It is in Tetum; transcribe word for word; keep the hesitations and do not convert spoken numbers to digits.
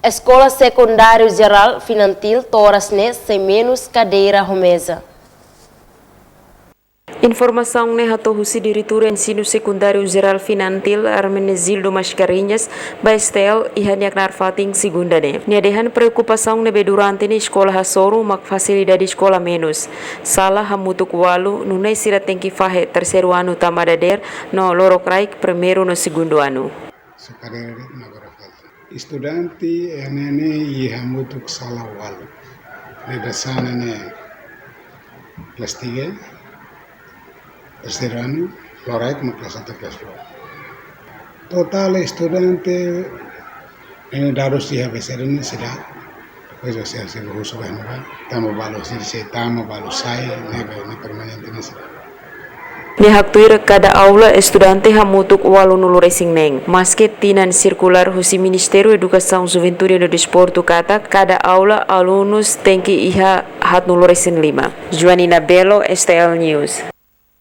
Eskola Sekundáriu Jerál Finantil to'o oras ne'e sei menus kadeira ho meza. Informasaun ne'e hato'o husi Diretór Ensinu Sekundáriu Jerál Finantil Hermenegildo Mascarenhas ba S T L iha nia knaar fatin segunda ne'e. Nia dehan preokupasaun ne'ebé durante ne'e eskola hasoru mak fasilidade eskola menus. Sala hamutuk ualu, nune'e sira tenke fahe terseiru anu tama dadeer no lorokraik primeiru no segundu anu. Só kadeira de'it mak agora falta. Estudante, eh, ne'e, ne'e iha hamutuk sala ualu. Ne'ebé sala ne'e kelas tiga, terseiru anu, lorokraik mak kelas satu, kelas dua. Totál estudante, eh, dadus iha B C D ne'e sira. Depois B C D sei husu ba ne'ebá. Tama balu sira sei tama balu sai, ne'ebé ne'e permanente ne'e sira. Nia haktuir kada aula estudante hamutuk ualunulu resin neen. Maske tinan sirkulár husi Ministériu Edukasaun, Juventude no Desportu katak kada aula alunus tenke iha haatnulu resin lima. Joanina Belo, S T L News.